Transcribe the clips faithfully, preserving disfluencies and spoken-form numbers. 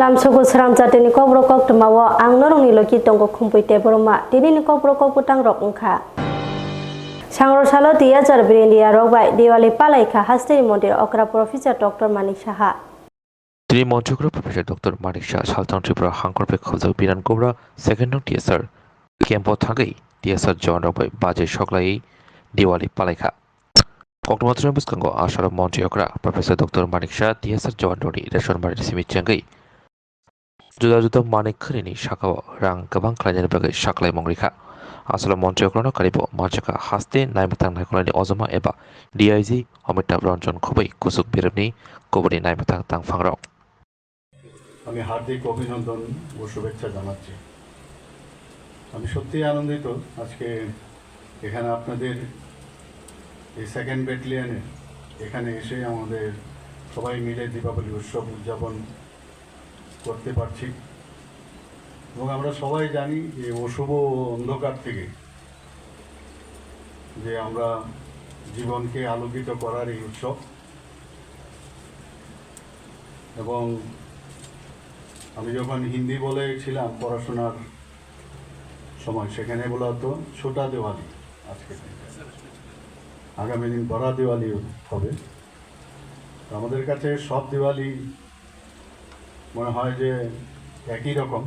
Lamsogo sram jatini kokborok koktwmao ang norokni logi tongo Khumpui Debbarma. Tinini kokborok kokbwtangrok wngkha. Sangro salo dui hajar biri India rok bai Diwali palaikha hasteni mondir okra Professor Doctor Manik Saha. Tini montri okra Professor Doctor Manik Saha Saltang Tripura hangkhor bai khobjak Biran Kobra second nong T S R camp o thangwi T S R jawan rok bai bajai soklaiwi Diwali palaikha. Koktwma thani bwskango asaro montri okra Professor Doctor Manik Saha T S R jawan rokni ration mari simi chengwi juda juda manwi khwnini sakao rang kwbang khlainani bagwi saklaimung rikha. Asalo montri okrano karibo manchakha haste naimwthang naikolnani ojoma eba D I G Amitabh Ranjan khobwi kusuk biribni kubuni naimwthang tangphangrok. আমি হার্দিক অভিনন্দন ও শুভেচ্ছা জানাচ্ছি। আমি সত্যিই আনন্দিত আজকে এখানে আপনাদের এই সেকেন্ড ব্যাটালিয়নের এখানে এসে আমাদের সবাই মিলে দীপাবলি উৎসব উদযাপন করতে পারছি। এবং আমরা সবাই জানি যে অশুভ ও অন্ধকার থেকে যে আমরা জীবনকে আলোকিত করার এই উৎসব। এবং আমি যখন হিন্দি বলে ছিলাম পড়াশোনার সময়, সেখানে বলা হতো ছোটা দিওয়ালি। আজকে আগামী দিন বড়া দিওয়ালি হবে। তো আমাদের কাছে সব দিওয়ালি মনে হয় যে একই রকম।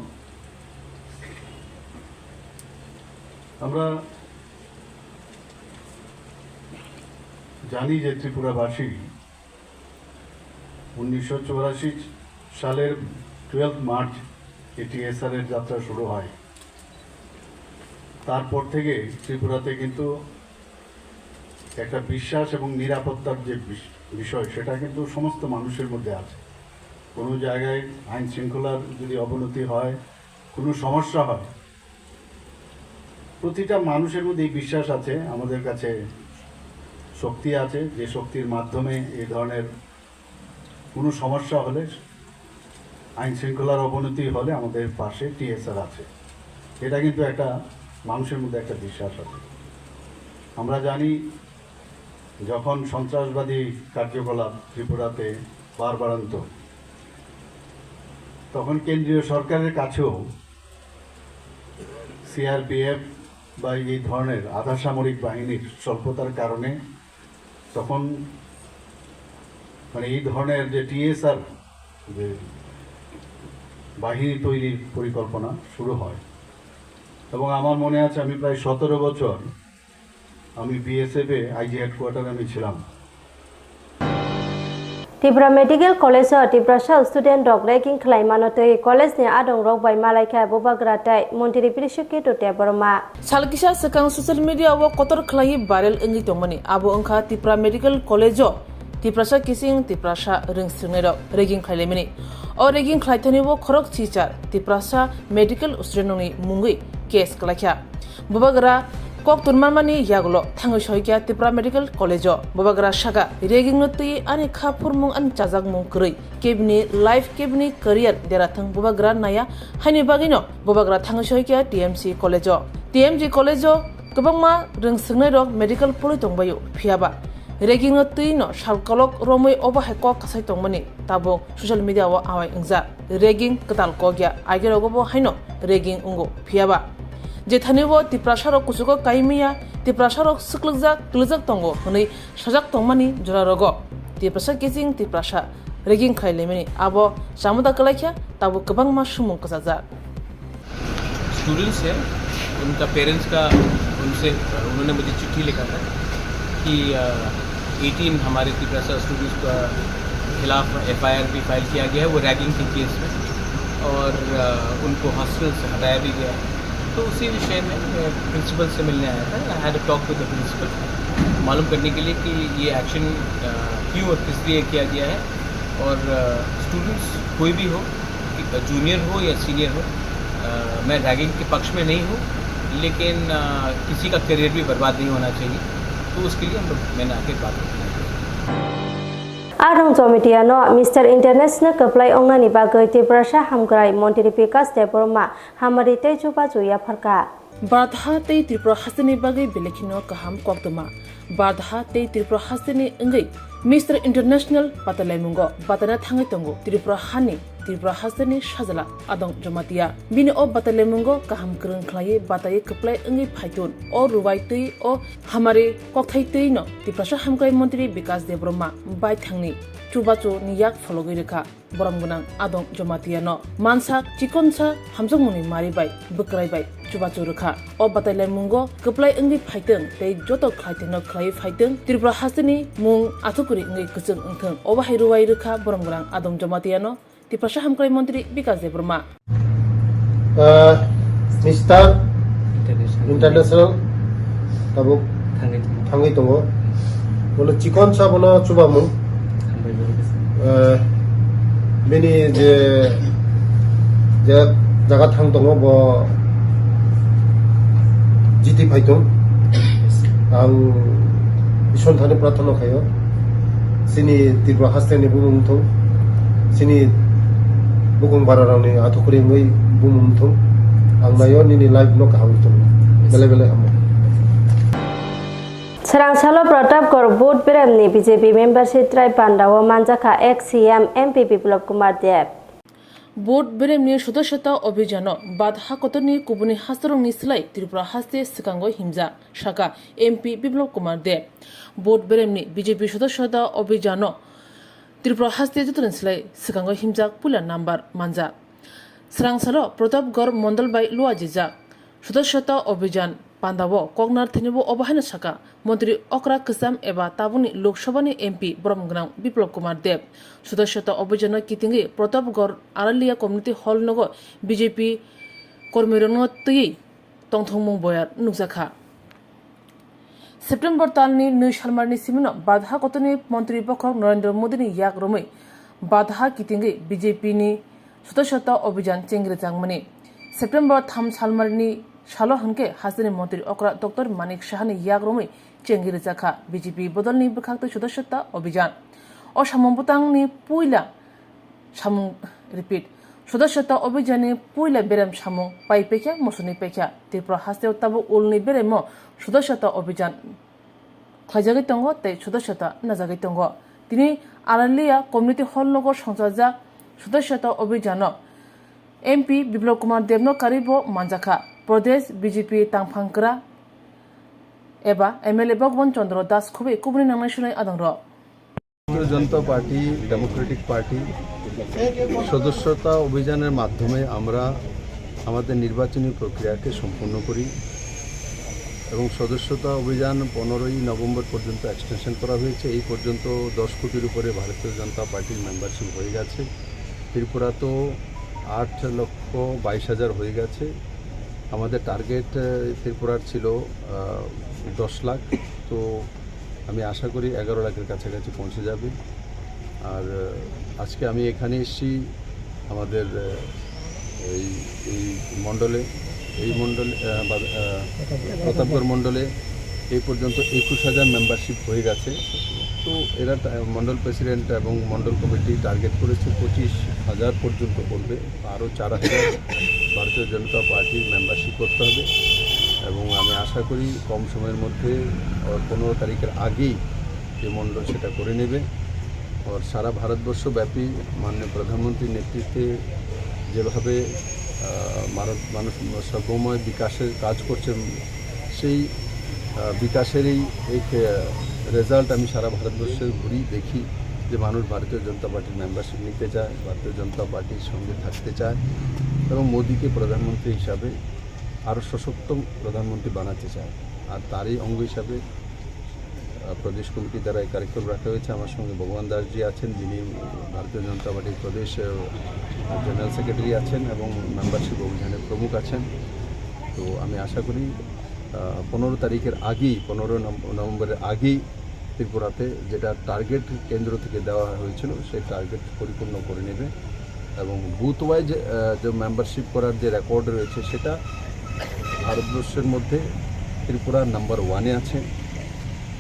আমরা জানি যে ত্রিপুরাবাসী উনিশশো চুরাশি সালের টুয়েলভ মার্চ এ টিএসআর এর যাত্রা শুরু হয়। তারপর থেকে ত্রিপুরাতে কিন্তু একটা বিশ্বাস এবং নিরাপত্তার যে বিষ-, বিষয়, সেটা কিন্তু সমস্ত মানুষের মধ্যে আছে। কোনো জায়গায় আইন শৃঙ্খলার যদি অবনতি হয়, কোনো সমস্যা হয়, প্রতিটা মানুষের মধ্যে এই বিশ্বাস আছে, আমাদের কাছে শক্তি আছে, যে শক্তির মাধ্যমে এই ধরনের কোনো সমস্যা হলে, আইন শৃঙ্খলার অবনতি হলে আমাদের পাশে টিএসআর আছে। এটা কিন্তু একটা মানুষের মধ্যে একটা বিশ্বাস আছে। আমরা জানি, যখন সন্ত্রাসবাদী কার্যকলাপ ত্রিপুরাতে বাড়বাড়ন্ত, তখন কেন্দ্রীয় সরকারের কাছেও সিআরপিএফ বা এই ধরনের আধা সামরিক বাহিনীর স্বল্পতার কারণে তখন মানে এই ধরনের যে টিএসআর যে বাহিনী তৈরির পরিকল্পনা শুরু হয়। এবং আমার মনে আছে, আমি প্রায় সতেরো বছর আমি বিএসএফ এ আইজি হেডকোয়ার্টারে আমি ছিলাম। Tripura Medical College o Tiprasa student rok ragging khlai mano twi college ni adong rok bai malai kha bubagra tei montri Brishu Ketu Debbarma. Sal kisa swkang social media o kotor khlaiwi viral wngwi tongmani abo wngkha Tripura Medical College o Tiprasa kiching Tiprasa rwng swrwngnairok ragging khlailaimani. O ragging khlaithani o khorok chichar Tiprasa medical student rokni mungwi case kwlaikha. Bubagra kok tun manmani yagulo thangwi soikha Tripura Medical College o. Bubagra saka, ragging no twi ani kha phurmung ani chajakmung kwrwi, kebini life kebini career dera thang bubagra naya haini bagwino bubagra thangwi soikha T M C college o. T M C college o kwbangma rwng swrwngnairok medical poli tongbaio, phiyaba ragging no twi no sal kolok romwi obo hai kok kasai tongmani tabuk social media o awai wngjak. Ragging kwtal kok ya, agirogo bo haino ragging wngo, phiyaba je thani o Tiprasa rok kuchugo kaimiya, Tiprasa rok swklwkjak, kwlwjak tongo hwnwi sajak tongmani jora rogo. Tiprasa kiching Tiprasa ragging khlai laimani abo chamada kwlaikha, tabuk kwbangma sumung kwchajak. Students हैं, उनका पेरेंट्स का, उनसे, उन्होंने मुझे चिट्ठी लिखा था कि, अ, एटीन हमारे तिपरासा स्टूडेंट्स के खिलाफ एफआईआर भी फाइल किया गया है, वो रैगिंग के केस में, और, अ, उनको हॉस्टल से हटाया भी गया है। तो उसी विषय में मैं प्रिंसिपल से मिलने आया था। I had a talk with the principal, मालूम करने के लिए कि ये एक्शन, अ, क्यों और किस लिए किया गया है, और, अ, स्टूडेंट्स कोई भी हो, जूनियर हो या सीनियर हो, अ, मैं रैगिंग के पक्ष में नहीं हूँ, लेकिन, अ, किसी का करियर भी बर्बाद नहीं होना चाहिए, तो उसके लिए हम लोग, मैंने आके बात रखी। Arung Jomitia no Mister International kwplai wngnani bagwi Tiprasa hamkrai montri Bikash Debbarma hamari tei chubachu yapharkha. Bharatha tei Tripura hasteni bagwi belai kheno kaham koktwma. Bharatha tei Tripura hasteni wngwi Mister International batalaimungo batana thangwi tongo Tripura hani Tripura hasteni sajla Adong Jamatia. Bini o batailaimungo kaham kwrwng khlaiwi bataiwi kwplai wngwi phaitun. O ruwai twi o hamari kokthai twi no Tiprasa hamkrai montri Bikas Debbarma baithangni chubachu ni yak phologwi rwkha. Borom gwnang Adong Jamatia no mansa chikonsa hamjakmungni mari bai bwkrai bai chubachu rwkha. O batailaimungo kwplai wngwi phaitwng tei joto khlaitwino khlaiwi phaitwng Tripura hasteni mung athukuri wngwi kwchwng wngthwng. Obo hai ruwai rwkha borom gwnang Adong Jamatia no Tiprasa hamkrai montri Bikas Debbarma. Ah, Mister International. International tabuk thangwi tongo. Thangwi tongo. Bono chikonsa bono chubamung. Hambai bai. Ah, bini je, je jaga thang tongo bo jiti phaitung. Ang Isor thani prarthana khaio. Sini Tripura hasteni bumung thung. Sini bukung bara rangni athukuri wngwi bumung thung. Ang naio nini life no kaham thung. Bele bele hamo. Serangsalo Pratapgarh Booth Beremni B J P membership try pandao manjakha ex C M M P Biplab Kumar Deb. Booth Beremni Sodaswata Obhijano Badha kotorni kubuni hastorokni slai Tripura haste swkango himjak, sakha M P Biplab Kumar Deb. Booth Beremni B J P Sodaswata Obhijano Tripura haste jotoni slai swkango himjak puila number manjak. Serangsalo Pratapgarh Mondol bai luajijak Sodaswata Obhijan pandao koknar thwinaibo obo haino sakha, Montri okra kwcham eba tabukni Lok Sabhani M P borom gwnang Biplab Kumar Deb. Sodaswata Obhijano kitingwi Pratapgarh Aralia Community Hall nogo B J P kormirokno twiwi tongthokmung boyar nukjakha. September talni nwi salmarni simino Badha kotorni Montri bokhok Narendra Modini yak romwi Badha kitingwi B J P ni Sodaswata Obhijan chengrijakmani. September tham salmarni salo hwnkhe hasteni Montri okra Doctor Manik Sahani yak romwi chengrijakha B J P bodolni bwkhaktwi Sodaswata Obhijan. O samung bwtangni puila samung, repeat, Sodaswata Obhijanni puila berem samung pai paikha, mosoni paikha. Tripura hasteo tabuk ulni beremo Sodaswata Obhijan khlaijagwi tongo tei Sodaswata najagwi tongo. Tini Aralia Community Hall nogo songchajak Sodaswata Obhijano M P Biplab Kumar Debno karwibo manjakha. Pradesh B J P tangphang kwra eba M L A Bhagwan Chandra Das khobwi kubuni nangnai sunai adongrok. ভারতীয় জনতা party, Democratic party সদস্যতা অভিযানের মাধ্যমে আমরা আমাদের নির্বাচনী প্রক্রিয়াকে সম্পূর্ণ করি এবং সদস্যতা অভিযান পনেরোই নভেম্বর পর্যন্ত এক্সটেনশন করা হয়েছে। এই পর্যন্ত দশ কোটির উপরে ভারতীয় জনতা পার্টির মেম্বারশিপ হয়ে গেছে। ত্রিপুরা তো আট লক্ষ বাইশ হাজার হয়ে গেছে। আমাদের টার্গেট, আহ, ত্রিপুরার ছিল, আহ, দশ লাখ। তো আমি আশা করি এগারো লাখের কাছাকাছি পৌঁছে যাবে। আর, আহ, আজকে আমি এখানে এসেছি আমাদের, আহ, এই, এই মণ্ডলে, এই মণ্ডলে, আহ, বা-, আহ, প্রতাপগড় মণ্ডলে এই পর্যন্ত একুশ হাজার মেম্বারশিপ হয়ে গেছে। তো এরা টা-, মণ্ডল প্রেসিডেন্ট এবং মণ্ডল কমিটি টার্গেট করেছে পঁচিশ হাজার পর্যন্ত করবে। আরও চার হাজার ভারতীয় জনতা পার্টির মেম্বারশিপ করতে হবে এবং আমি আশা করি কম সময়ের মধ্যে, আহ, পনেরো তারিখের আগেই যে মণ্ডল সেটা করে নেবে। আর সারা ভারতবর্ষব্যাপী মাননীয় প্রধানমন্ত্রীর নেতৃত্বে যেভাবে, আহ, ভারত মানুষ সর্বময় বিকাশের কাজ করছে, সেই, আহ, বিকাশের এই এক, আহ, রেজাল্ট আমি সারা ভারতবর্ষে ঘুরি, দেখি যে মানুষ ভারতীয় জনতা পার্টির মেম্বারশিপ নিতে চায়, ভারতীয় জনতা পার্টির সঙ্গে থাকতে চায় এবং মোদীকে প্রধানমন্ত্রী হিসাবে আরও সশক্ত প্রধানমন্ত্রী বানাতে চায়। আর তারই অঙ্গ হিসাবে, আহ, প্রদেশ কমিটি দ্বারা এই কার্যক্রম রাখা হয়েছে। আমার সঙ্গে ভগবান দাসজি আছেন, যিনি ভারতীয় জনতা পার্টির প্রদেশ, আহ, জেনারেল সেক্রেটারি আছেন এবং মেম্বারশিপ অভিযানের প্রমুখ আছেন। তো আমি আশা করি, আহ, পনেরো তারিখের আগেই, পনেরো নভ-, নভেম্বরের আগেই ত্রিপুরাতে যেটা টার্গেট কেন্দ্র থেকে দেওয়া হয়েছিল, সেই টার্গেট পরিপূর্ণ করে নেবে। এবং বুথ ওয়াইজ, আহ, যে মেম্বারশিপ করার যে রেকর্ড রয়েছে, সেটা ভারতবর্ষের মধ্যে ত্রিপুরা নাম্বার ওয়ানে আছে।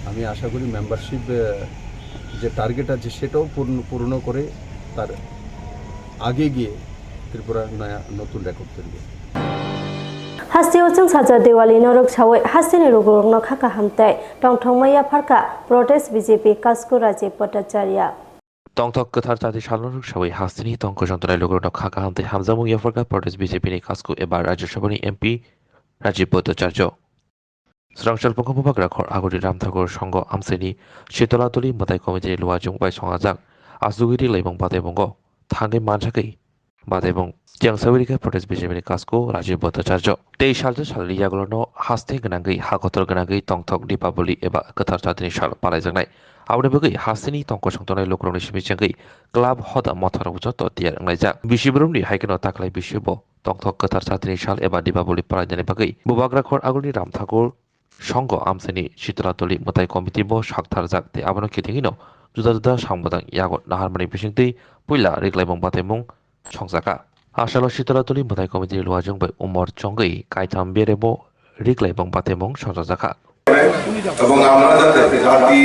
আমি আশা করি মেম্বারশিপ, আহ, যে টার্গেট আছে, সেটাও পূর্ণ, পূর্ণ করে তার আগে গিয়ে ত্রিপুরা নয়া, নতুন রেকর্ড তৈরি করবে। Hasteo chwngsacha Diwali norok sawi hasteni rwgwrwkno kha kaham tei tongthokma yapharkha protest B J P Kasku Rajiv Bhattacharya. Tongthok kwthar chati salno rwksawi hasteni tongkosong tongnai lukurokno kha kaham tei hamjakmung yapharkha Pradesh B J P ni kasku eba Rajya Sabha ni M P Rajiv Bhattacharya. Srangchal Pongkha Bubagra Khor Aguri Ramthakur Songho Amchaini Shitola Toli Mwtai Committee ni luajwng bai songajak asugwi ri laimung bataibungo thangwi manjakwi bataibung chengsawi rikha Pradesh B J P ni kasku Rajiv Bhattacharya. Tei salsa salni yagulono haste gwnangwi ha kotor gwnangwi tongthok Dipaboli eba kwthar chadini sal palaijaknai. Aboni bagwi hasteni tongkosong tongnai lukurokni simi chengwi club hoda motharok joto tiyar wnglaijak. Bisi boromni hai kheno taklai bisi bo tongthok kwthar chadini sal eba Dipaboli palainani bagwi Bubagra Khor Agurni Ramthakur Songho Amchaini Shitola Toli Mwtai Committee bo saktharjak tei abono kitingino juda juda samgodang yago naharmani bisingtwi puila riklaimung bataimung songjakha. Asalo Shitola Toli Mwtai Committee luajwng bai umor chongwi kaitham berebo riklaimung bataimung songjakha. এবং আমরা যাতে জাতি,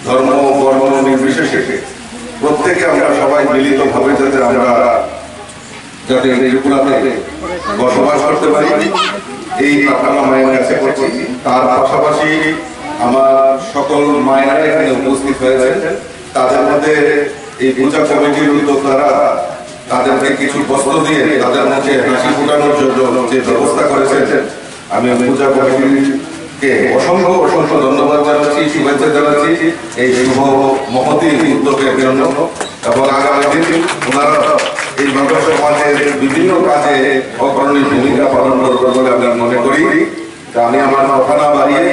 ধর্ম, বর্ণ নির্বিশেষে প্রত্যেকে আমরা সবাই মিলিতভাবে যাতে আমরা যাতে ত্রিপুরাতে বসবাস করতে পারি, এই প্রার্থনা মায়ের কাছে করছি। তার পাশাপাশি আমার সকল মায়েরা এখানে উপস্থিত হয়েছেন, তাদের মধ্যে এই পূজা কমিটির উদ্যোক্তারা তাদেরকে কিছু বস্ত্র দিয়ে তাদের মধ্যে হাসি ফোটানোর জন্য যে ব্যবস্থা করেছেন, আমি পূজা কমিটিকে অসংখ্য অসংখ্য ধন্যবাদ জানাচ্ছি, শুভেচ্ছা জানাচ্ছি এই শুভ মহতী উদ্যোগের জন্য। এবং আগামী দিন ওনারা এই মানব সমাজের বিভিন্ন কাজে অগ্রণী ভূমিকা পালন করবেন বলে আমি মনে করি। তা আমি আমার কথা না বাড়িয়ে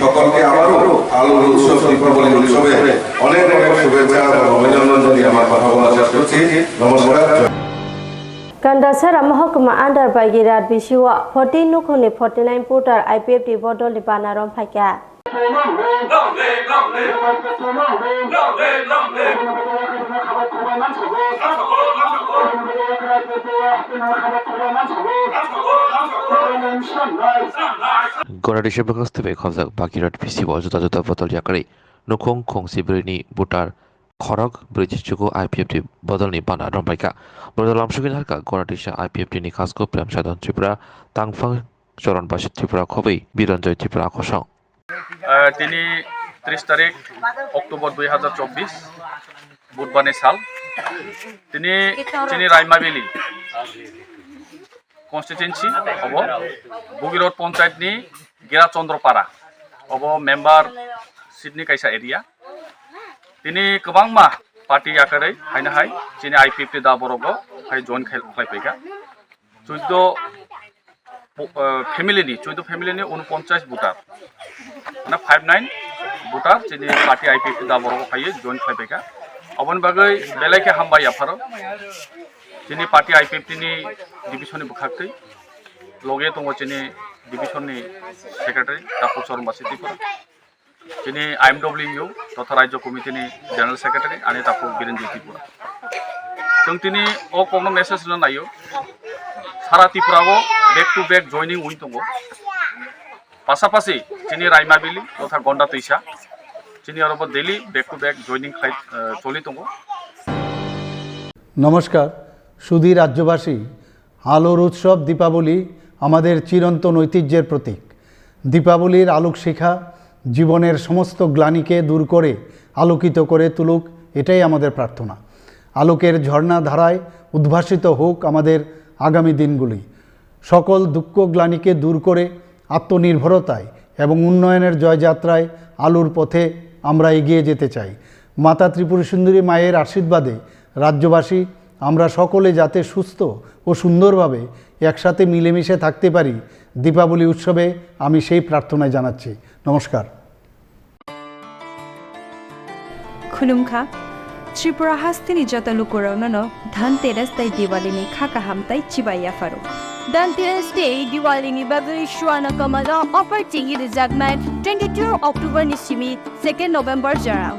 সকলকে আবারও আলোর উৎসব দীপাবলি উৎসবে অনেক অনেক শুভেচ্ছা এবং অভিনন্দন জানিয়ে আমার কথা বলা শেষ করছি। নমস্কার। Gandasara Mahakuma under Baigirat bisio forty nukhungni forty nine voter I P F T bodolni bana rom phaikha. Guwahati se bwkhak stwi bai khobjak Bagirot P C o juda juda bodol yakarwi nukhung khungsi brwini butar khorok brwichi chugo I P F T bodolni bana rombaikha. Bodol lamsugwi narwkha Guwahati se I P F T ni kasko Prem Sadhan Tripura, tangphang Choron Basi Tripura khobwi Biranjoy Tripura kosong. Ah, tini tris tarik October dui hazar chobbish, Budhbar ni sal. Tini chini Raimabili constituency obo Bogirot Panchayat ni Gera Chandropara obo member seat ni kaisa area. Tini kwbangma party yakarwi haino hai chini I P F T da borogo hai join khai-, khlai paikha. Chuddo po-, eh, family ni, chuddo family ni unoponchas voter. Mane five nine voter chini party I P F T da borogo phaiwi join khlai paikha. Aboni bagwi belai khe hambai yapharo. Chini party I P F T ni division ni bwkhaktwi. Loge tongo chini division ni secretary Tapu Chorma City pura. Chini I M W totha Rajya Committee ni General Secretary ani takhuk Birenjit Tripura. Chwng tini o kokno message rwna naio. Sara Tripura o back to back joining wng tongo. Pasapasi chini Raimabili totha Gonda Twisa chini orobo daily back to back joining khai, eh, choli tongo. নমস্কার, সুধী রাজ্যবাসী। আলোর উৎসব দীপাবলি আমাদের চিরন্তন ঐতিহ্যের প্রতীক। দীপাবলির আলোক শিখা জীবনের সমস্ত গ্লানিকে দূর করে আলোকিত করে তুলুক, এটাই আমাদের প্রার্থনা। আলোকের ঝর্ণা ধারায় উদ্ভাসিত হোক আমাদের আগামী দিনগুলি। সকল দুঃখ গ্লানিকে দূর করে আত্মনির্ভরতায় এবং উন্নয়নের জয়যাত্রায় আলোর পথে আমরা এগিয়ে যেতে চাই। মাতা ত্রিপুরা সুন্দরী মায়ের আশীর্বাদে রাজ্যবাসী আমরা সকলে যাতে সুস্থ ও সুন্দরভাবে একসাথে মিলেমিশে থাকতে পারি, দীপাবলি উৎসবে আমি সেই প্রার্থনায় জানাচ্ছি। নমস্কার। Khulumkha, Tripura hasteni joto lukurokno no Dhanteras tei Diwali ni kha kaham tei chibai yapharo. Dhanteras tei Diwali ni bagwi Swarna Kamal o offer chengwi rwjaknai twenty two October ni simi second November jorao.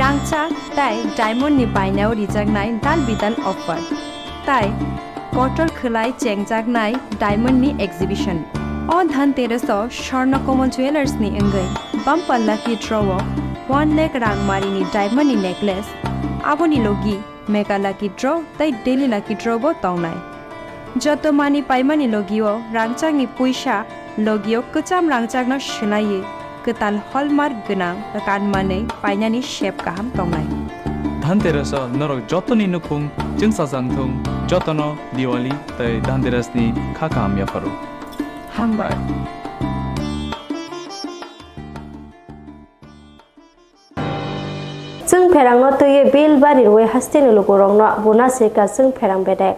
Rangchak tei diamond ni bainao rijaknai dal bidal offer. Tai kotor khwlai chengjaknai diamond ni exhibition. O Dhanteras o Swarna Kamal Jewellers ni wngwi bumper lucky draw o one lakh rangmari ni diamond ni necklace, aboni logi mega lucky draw tei daily lucky draw bo tongnai. Joto mani paimani logio rangchakni puisa logio kwcham rangchakno swlaiwi kwtal hallmark gwnang kanmanwi painani sep kaham tongnai. Dhanteras o norok jotoni nukhung chwngsajak thung, jotono Diwali tei Dhanteras ni kha kaham yapharu. Hambai. Chwng pherangno twiwi bill bari rwui hasteni lukurokno buna sika chwng pherang bedek.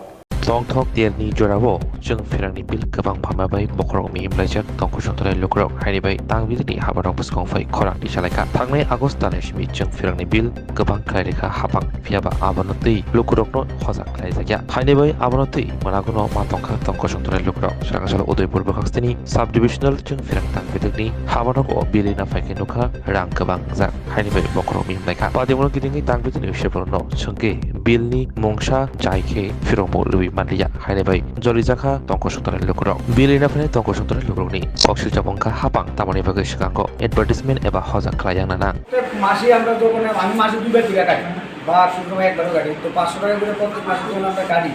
Tongthok terni jorao chwng pherangni bill kwbang phaima bai bokhorok mihim laijak tongkosong tongnai lukurok, haini bai tang bidini haborok bwskang phai khorang tisa laikha. Thangnai August talni simi chwng pherangni bill kwbang khlai rikha hapang, phiyaba abono twi lukurokno hojak khlaijakya. Haini bai abono twi mwnagono ma tongkha tongkosong tongnai lukurok. Swkang salo Udaipur bwkhaksteni sub-divisional chwng pherang tang bidikni haborok o bill rina phaikhe nukha rang kwbang jak. Haini bai bokhorok mihim laikha. Patimono kitingwi tang bidini uiseborno chwngkhe bill ni mungsa jai khe phirokbo lwi manliya. Haini bai jolijakha tongkosong tongnai lukurok. Bill rina phainai tongkosong tongnai lukurokni koksijak wngkha hapang, tamoni bagwi swkango advertisement eba hojak khlai yang nanang. প্রত্যেক মাসে আমরা যখন, আমি মাসে দুইবার টিকা কাটি বা কোনো সময় একবারও কাটি, তো পাঁচশো টাকা করে প্রত্যেক মাসে যখন আমরা কাটি,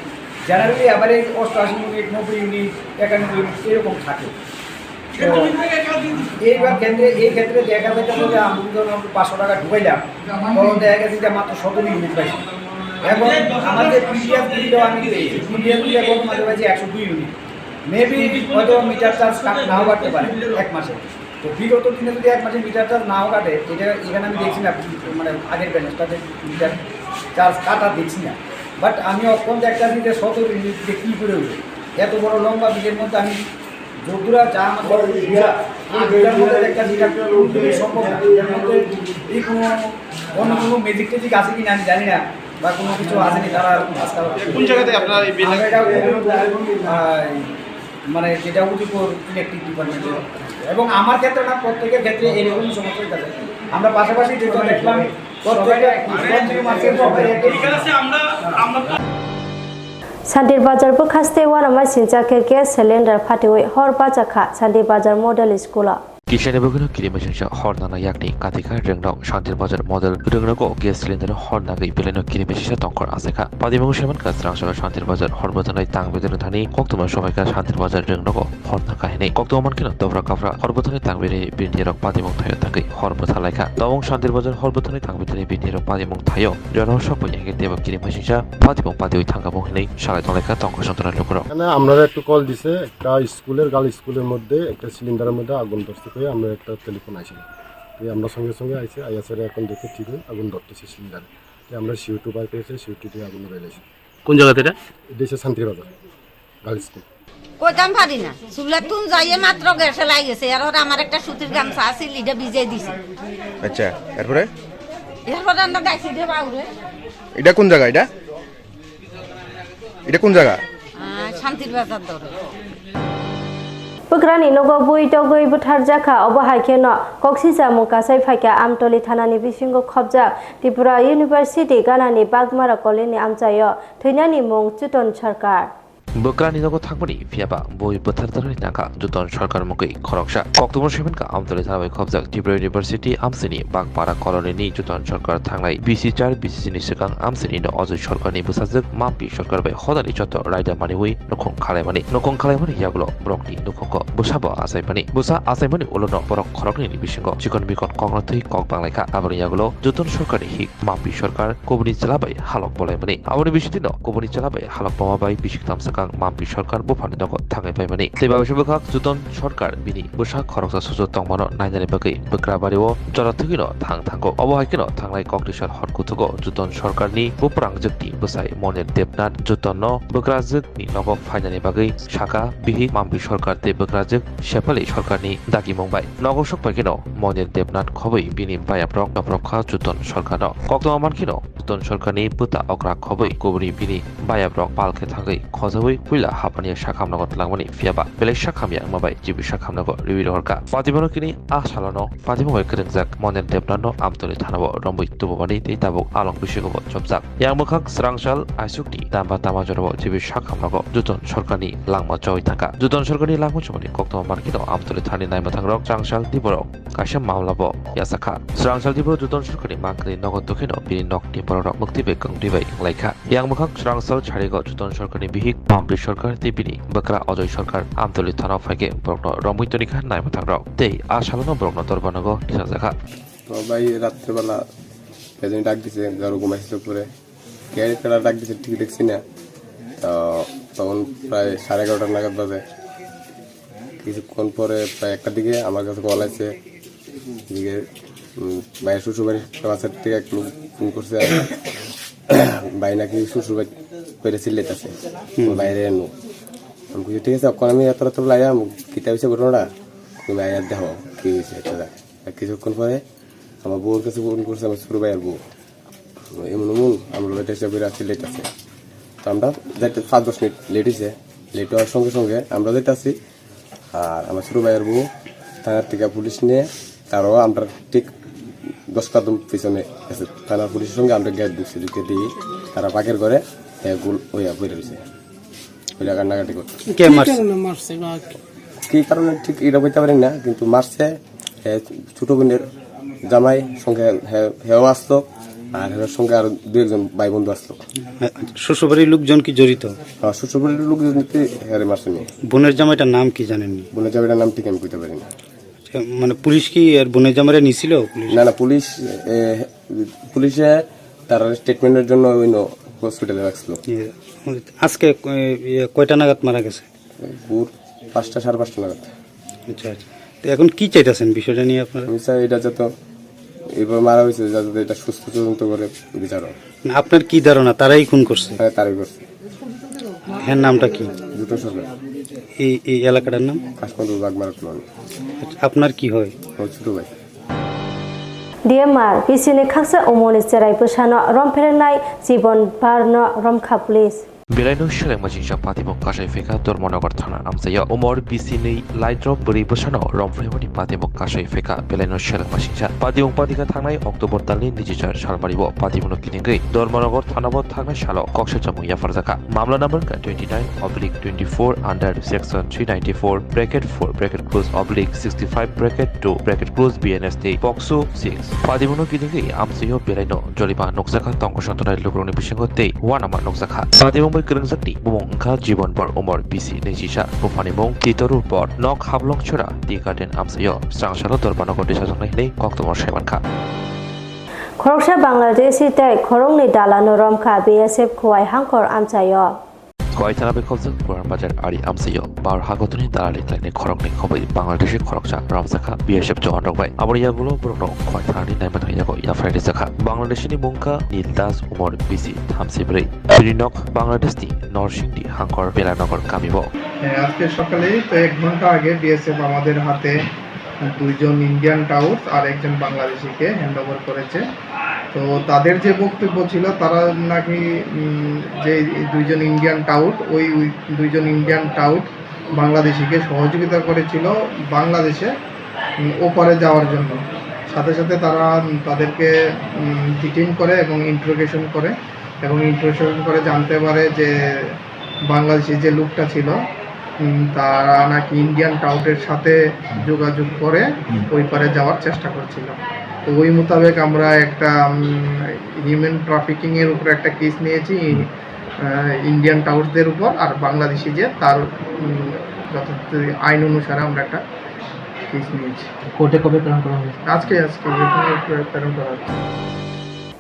জেনারেলি অ্যাভারেজ অষ্টআশি ইউনিট, নব্বই ইউনিট, একানব্বই ইউনিট এরকম থাকে। তো এইবার ক্ষেত্রে, এই ক্ষেত্রে দেখা যাইতেছে যে আমি যখন পাঁচশো টাকা ঢুকাইলাম, তখন দেখা গেছে যে মাত্র সতেরো ইউনিট পাইছি। এবং আমার যে প্রিভিয়াস বিলটাও আমি পেয়েছি, প্রিভিয়াস বিলটা কত মাসে পাইছি? একশো দুই ইউনিট। মেবি হয়তো মিটার চার্জ কাট নাও কাটতে পারে এক মাসে। তো বিগত দিনে যদি এক মাসে মিটার চার্জ নাও কাটে, এটা এখানে আমি দেখছি না, মানে আগের ব্যালেন্সটাতে মিটার চার্জ কাটা দেখছি না। বাট আমি অত্যন্ত একটা জিনিস সতেরো ইউনিট দিয়ে কী করে হলো? এত বড় লম্বা বিলের মধ্যে আমি যতটা যা আমার ওই বিঘা, ওই আট বিঘার মধ্যে একটা বিঘা খুবই সম্ভব না। এর মধ্যে এই কোনো অন্য কোনো ম্যাজিক ট্যাজিক আছে কিনা আমি জানি না, বা কোনো কিছু আছে কি তারা আজকাল কোন জায়গাতে আপনারা এই বিল আমরা এটা, আহ, মানে যেটা উদয়পুর ইলেকট্রিক ডিপার্টমেন্টে এবং আমার ক্ষেত্রে না, প্রত্যেকের ক্ষেত্রে এরকমই সমস্যা হয়ে থাকে। আমরা পাশাপাশি যেটা দেখলাম, প্রত্যেকের প্রত্যেক মাসে সবাই একই Santir Bazar bwkhaste uanama sincha khe gas cylinder phatiwi hor bacha kha Santir Bazar Model School o. Kisani bagwino kirimasingsa hor nana yakni katikha rwngnok Santir Bazar Model rwngnogo gas cylinder hor nagwi belaino kirimasingsa tongkhor achaikha. Padimung seman ka srang saka Santir Bazar hor bwthanai tang bedeno thani koktwma sobaikha Santir Bazar rwngnogo hor naka hinwi. Koktwma mankhe no dobra kaphra hor bwthanai tang bedeni bini rok padimung thaio tangwi hor bwtha laikha. Tabuk Santir Bazar hor bwthanai tang bedeni bini rok padimung thaio. Jorao sokbai hingke tebo kirimasingsa padimung padiwi thangkha bo hinwi salai tonglaikha tongkosong tongnai lukurok. এখানে আপনারা একটু কল দিছে, একটা স্কুলের, গার্লস স্কুলের মধ্যে একটা সিলিন্ডারের মধ্যে আগুন ধরছে কয়ে আমরা একটা টেলিফোন আইছিল। তো আমরা সঙ্গে সঙ্গে আইছি, আইয়া স্যার এখন দেখে ঠিক হয়ে আগুন ধরতেছে সিলিন্ডারে। তো আমরা সিও টু বার করেছি, সিও টু দিয়ে আগুন নিভাইলাইছি। কোন জায়গাতে এটা? এটা হচ্ছে শান্তির বাজার, গার্লস স্কুল। কইতাম পারি না, চুলার তুন যাইয়ে মাত্র গ্যাসে লাগি গেছে, এর ওর আমার একটা সুতির গামছা আছিল, এটা ভিজাই দিছে। আচ্ছা, এরপরে? এরপরে আমরা গাইছি রে বাউরে। এটা কোন জায়গা এটা? এটা কোন জায়গা? আহ, শান্তির বাজার ধরে। Bwkrani nogo bui togwi bwtharjakha, obo hai kheno koksijak mung kasai phaikha Amtoli thanani bisingo khopjak Tripura University ganani Bagmara College ni amchaio thwinani mung Chuton Sarkar. Bwkrani nogo thangmani phiyaba bui bwtharjaknai nangkha Chuton Sarkar mungwi khoroksa. Koktwma swimankha Amtoli thana bai khopjak Tripura University amchaini Bagmara Colony ni Chuton Sarkar thangnai B C char B C C ni swkang amchaini no Ajoy Sarkar ni bwsajwk Mampi Sarkar bai hodani joto raida maniwi nukhung khalaimani. Nukhung khalaimani yagulo borokni nukhugo bwsabo achaimani. Bwsa achaimani ulono borok khoroknwini bisingo chikon mikon kokno twi kok banglaikha. Aboni yagulo Chuton Sarkarni hik Mampi Sarkar kubuni chwla bai halok bolaimani. Aboni bisingtwino kubuni chwla bai halok boma bai bisingtwmswkang Mampi Sarkar buphani nogo thangwi paimani. Tei baisa bwkhak Chuton Sarkar bini bwsa khoroksa suju tongmano nainani bagwi bwkra bario jora thwgwino thang thango. Obo hai kheno thangnai koktisor hor kuthugo Chuton Sarkarni buprangjwkni bwsai Monir Debnath Chutonno bwkrajwkni nogo phainani bagwi sakha, bihik Mampi Sarkar tei bwkrajwk Shefali Sarkarni dagimung bai. Nogo sok pai kheno Monir Debnath khobwi bini bayaprok noprok kha Chuton Sarkarno. Koktwma man kheno Chuton Sarkarni bwta okra khobwi kubuni bini bayaprok pal khe thangwi khojaui puila hapani sakhamnogo twlangmani, phiyaba belai sakhamya wngma bai G B sakhamnogo riwi rohorkha. Patibano kini a salono patimung bai kwrwngjak Monir Debnathno Amtoli thanao romwi tubumani tei tabuk along bisingobo chopjak. Yang bwkhak srangsal aisukni tamba tama jorao G B sakhamnogo Chuton Sarkarni langma choi thangkha. Chuton Sarkarni langma chomani koktwma man kheno Amtoli thani naima thangrok srangsal diborok kaisa mamla bo yachakha. Srangsal dibo Chuton Sarkarni mangkri nogo tokheno bini nokni bororok mukti bai kongtwi bai wnglaikha. Yang bwkhak srangsal sarigo Chuton Sarkarni bihik Mampi Sarkar tei bini bwkra Ajoy Sarkar Amtoli thanao phaikhe borokno romwi tonikha naima thangrok tei a salono borokno dorbanogo tisajakha. তো ভাই রাত্রেবেলা সেদিন ডাক দিছে, ধরো ঘুমাইছিল পরে। কে কারা ডাক দিছে ঠিক দেখছি না। তো তখন প্রায় সাড়ে এগারোটা নাগাদ বাজে। কিছুক্ষণ পরে প্রায় একটার দিকে আমার কাছে কল আছে। এদিকে, উম, ভাইয়ের শ্বশুর বাড়ির পাশের থেকে এক লোক ফোন করছে। ভাই নাকি শ্বশুর বাড়ি বাইরে চিল্লাইতেছে। বাইরে এনো। আমি কইছি, "ঠিক আছে, এখন আমি এত রাত্রে লাইয়া, আমি কিতা হইছে ঘটনাটা? তুমি আইয়া দেখো, কি হইছে এটা দেখ।" আর কিছুক্ষণ পরে আমার বউর কাছে ফোন করছে, আমার ছোট ভাইয়ের বউ। এমন এমন, আমরা এটা হিসাবে রাখছি লেট আছে। তো আমরা যাইতে পাঁচ দশ মিনিট লেট হইছে। লেট হওয়ার সঙ্গে সঙ্গে আমরা যাইতে আছি। আর আমার ছোট ভাইয়ের বউ থানার থেকে পুলিশ নিয়ে তারও আমরা ঠিক দশ কদম পিছনে আছে। থানার পুলিশের সঙ্গে আমরা গেট ঢুকছি, ঢুকে দিয়ে তারা বাঘের ঘরে, এ, গুল-, ওইয়া পড়ে রয়েছে। ওইটা কান্নাকাটি করছে। কে কি মারছে? কারণে মারছে বা কি? কি কারণে ঠিক এটা বলতে পারি না, কিন্তু মারছে, এ, ছোট বোনের জামাই সঙ্গে হে-, হেও আসতো, আর হের সঙ্গে আরো দু একজন ভাই বন্ধু আসতো। শ্বশুরবাড়ির লোকজন কি জড়িত? হ্যাঁ, শ্বশুরবাড়ির লোকজন তো হেরে মারছে নি। বোনের জামাইটার নাম কি জানেননি? বোনের জামাইটার নাম ঠিক আমি কইতে পারি না। আচ্ছা, মানে পুলিশ কি আর বোনের জামাইরে নিছিল পুলিশ? না, না, পুলিশ, এ, পুলিশে তার স্টেটমেন্টের জন্য অন্য হসপিটালে রাখছিল। এ, আজকে, এ, ইয়ে, কয়টা নাগাদ মারা গেছে? ভোর পাঁচটা, সাড়ে পাঁচটা নাগাদ। আচ্ছা, আচ্ছা। তো এখন কি চাইতেছেন বিষয়টা নিয়ে আপনারা? আমি চাই এটা যত এবার মারা হয়েছে, যাতে এটা সুস্থ তদন্ত করে বিচার হয়। না, আপনার কি ধারণা তারাই খুন করছে? হ্যাঁ, তারাই করছে। হ্যাঁ, নামটা কি? দুটো সরকার। এই, এই এলাকাটার নাম? কাশমাদুর বাগমারা কলোনি। আচ্ছা, আপনার কি হয়? আমার ছোট ভাই। D M R, bisini khaksa umorni cherai bwsano romphrenai Jibon Barno romkha police. Belaino selengma singcha patimung kasai pheka Dharmanagar thana amchaio. Umor bisini laidrop bwrwi bwsano romphrenmani patimung kasai pheka belaino selengma singcha. Patimung patikha thangnai October talni niji char salmari o patimungno kiningwi Dharmanagar thanao thangnai salo koksa chamung yapharjakha. Mamla number wngkha twenty nine oblique twenty four under section three ninety four bracket four bracket close oblique sixty five bracket two bracket close B N S tei POCSO six. Patimungno kiningwi amchaio belaino joriba nukjakha, tongkosong tongnai lukurokni bisingo tei uanama nukjakha. Patimung bai kwrwngjakni bumung wngkha Jibon Bor, umor bisi niji sa, buphani mung Titoru Bor, nok Hablong Chura, Tea Garden amchaio, swrangsalo Dharmanagar twi sajwknai hwnwi koktwma saimankha. Khoroksa Bangladeshi tei khoroknwi dalano romkha B S F Khowai Hangkhor amchaio. Khowai thana bai khobjak Puran Bazar ari amchaio bar hagotoni dalali khlainai khoroknwi khobwi Bangladeshi khoroksa romjakha B S F jawan rok bai. Aboni yagulo borokno Khowai thanani naimani yago yapharwi rijakha. Bangladeshini mungkha Nil Das, umor bisi thamsi bwrwi. Bini nok Bangladeshni Norsingdi Hangkor Belanagar kamio. হ্যাঁ, আজকে সকালেই তো এক ঘন্টা আগে বিএসএফ আমাদের হাতে দুইজন ইন্ডিয়ান টাউট আর একজন বাংলাদেশিকে হ্যান্ড ওভার করেছে। তো তাদের যে বক্তব্য ছিল, তারা নাকি, উম, যে দুইজন ইন্ডিয়ান টাউট, ওই, ওই দুইজন ইন্ডিয়ান টাউট বাংলাদেশিকে সহযোগিতা করেছিল বাংলাদেশে, উম, ওপারে যাওয়ার জন্য। সাথে সাথে তারা, উম, তাদেরকে, উম, ডিটেইন করে এবং ইন্টারোগেশন করে, এবং ইন্টারোগেশন করে জানতে পারে যে বাংলাদেশি যে লোকটা ছিল, উম, তারা নাকি ইন্ডিয়ান টাউটের সাথে যোগাযোগ করে হুম। ওই পারে যাওয়ার চেষ্টা করছিল। তো ওই মোতাবেক আমরা একটা, উম, হিউম্যান ট্রাফিকিং এর উপরে একটা কেস নিয়েছি, আহ, ইন্ডিয়ান টাউটদের উপর, আর বাংলাদেশি যে তার, উম, যথাযথ আইন অনুসারে আমরা একটা কেস নিয়েছি। কোর্টে কবে প্রেরণ করা হবে? আজকে, আজকে এখানে প্রে-, প্রেরণ করা হচ্ছে।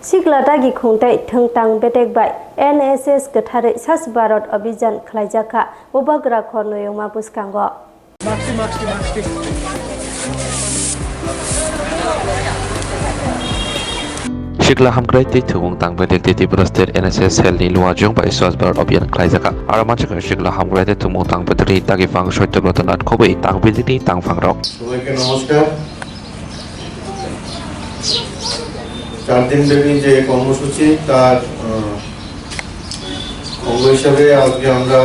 Sikla dagi khung tei thwngtang bedek bai N S S kwtharwi Swachh Bharat Abhijan khlaijakha Bubagra khornwi wngma bwskango. Sikla hamkrai tei thwngmung tang bedek tei Tripura State N S S Cell ni luajwng bai Swachh Bharat Abhijan khlaijakha. Aro manjakha sikla hamkrai tei thwngmung tang bedek ni dagi phang Satya Brata Nath khobwi tang bedek ni tang phang rok. সবাইকে নমস্কার। চার দিন ব্যাপী যে কর্মসূচি, তার, আহ, অঙ্গ হিসাবে আজকে আমরা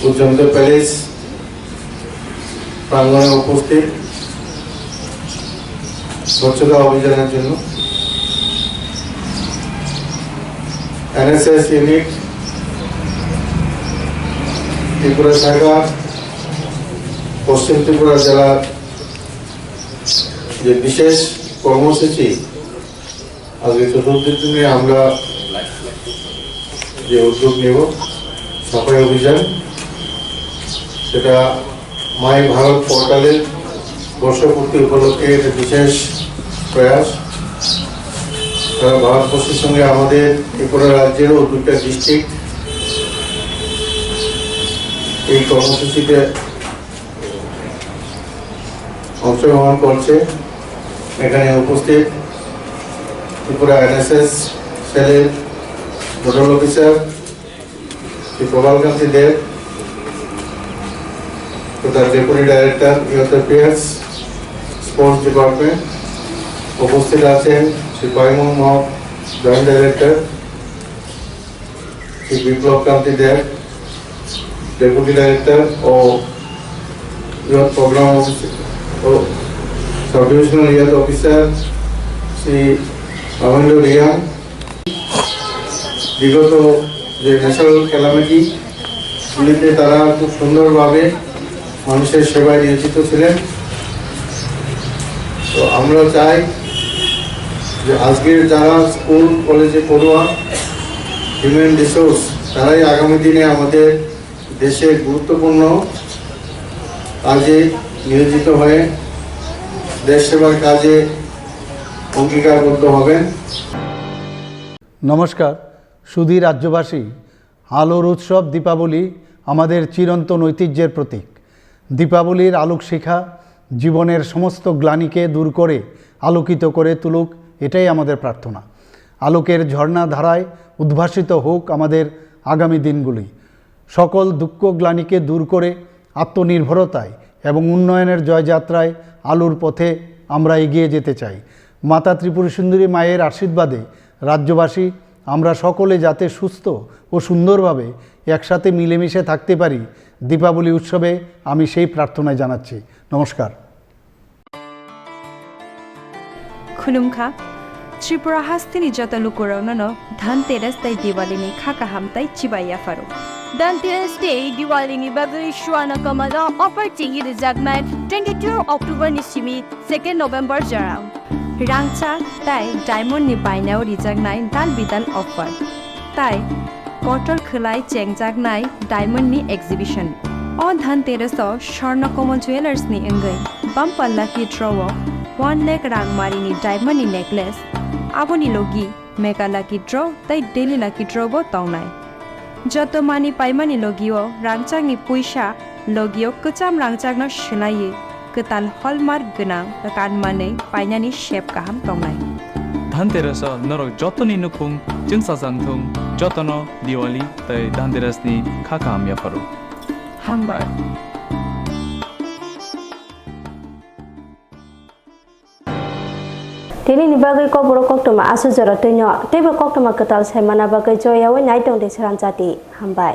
উজ্জ্বল প্যালেস প্রাঙ্গণে উপস্থিত স্বচ্ছতা অভিযানের জন্য এনএসএস ইউনিট, ত্রিপুরা শাখা, পশ্চিম ত্রিপুরা জেলার যে বিশেষ কর্মসূচি, আজকে চতুর্থ দিনে আমরা যে উদ্যোগ নেব, সাফাই অভিযান, সেটা মাই ভারত পোর্টালের বর্ষপূর্তি উপলক্ষে একটা বিশেষ প্রয়াস। তারা ভারতবর্ষের সঙ্গে আমাদের ত্রিপুরা রাজ্যেরও দুইটা ডিস্ট্রিক্ট এই কর্মসূচিতে অংশগ্রহণ করছে। এখানে উপস্থিত ত্রিপুরা এনএসএস সেলের নোডাল অফিসার শ্রী প্রবাল কান্তি দেব, তথা deputy director youth affairs, sports department, উপস্থিত আছেন Shri Paimung Mohak, joint director, Shri Biplab Kanti Deb, deputy director ও ইউথ প্রোগ্রাম অফিসার ও sub divisional youth officer Shri Amarendra Reang. বিগত যে ন্যাচারাল ক্যালামিটি গুলিতে তারা খুব সুন্দরভাবে মানুষের সেবায় নিয়োজিত ছিলেন। তো আমরা চাই যে আজকের যারা স্কুল কলেজে পড়ুয়া, হিউম্যান রিসোর্স, তারাই আগামী দিনে আমাদের দেশের গুরুত্বপূর্ণ কাজে নিয়োজিত হয়ে দেশ সেবার কাজে অঙ্গীকারবদ্ধ হবেন। নমস্কার। সুধী রাজ্যবাসী, আলোর উৎসব দীপাবলি আমাদের চিরন্তন ঐতিহ্যের প্রতীক। দীপাবলির আলোক শিখা জীবনের সমস্ত গ্লানিকে দূর করে আলোকিত করে তুলুক, এটাই আমাদের প্রার্থনা। আলোকের ঝর্ণা ধারায় উদ্ভাসিত হোক আমাদের আগামী দিনগুলি। সকল দুঃখ গ্লানিকে দূর করে আত্মনির্ভরতায় এবং উন্নয়নের জয়যাত্রায় আলোর পথে আমরা এগিয়ে যেতে চাই। মাতা ত্রিপুরা সুন্দরী মায়ের আশীর্বাদে রাজ্যবাসী আমরা সকলে যাতে সুস্থ ও সুন্দরভাবে একসাথে মিলেমিশে থাকতে পারি, দীপাবলি উৎসবে আমি সেই প্রার্থনায় জানাচ্ছি। নমস্কার। Khulumkha, Tripura hasteni joto lukurokno no Dhanteras tei Diwali ni kha kaham tei chibai yapharo. Dhanteras tei Diwali ni bagwi Swarna Kamal o offer chengwi rwjaknai twenty-two October ni simi second November jora. Rangchak tei diamond ni bainao rijaknai dal bidal offer. Tai kotor khwlai chengjaknai diamond ni exhibition. O Dhanteras o Swarna Kamal Jewellers ni wngwi bumper lucky draw o one lakh rangmari ni diamond ni necklace, aboni logi mega lucky draw tei daily lucky draw bo tongnai. Joto mani paimani logio rangchakni puisa, logio kwcham rangchakno swlaiwi kwtal hallmark gwnang kanmanwi painani sep kaham tongnai. Dhanteras o norok jotoni nukhung chwngsajak thung, jotono Diwali tei Dhanteras ni kha kaham yapharo. Hambai. Tini ni bagwi kokborok koktwma aswk jora twino, teibo koktwma kwtal sai mana bagwi joyaui nai tong di sranjati. Hambai.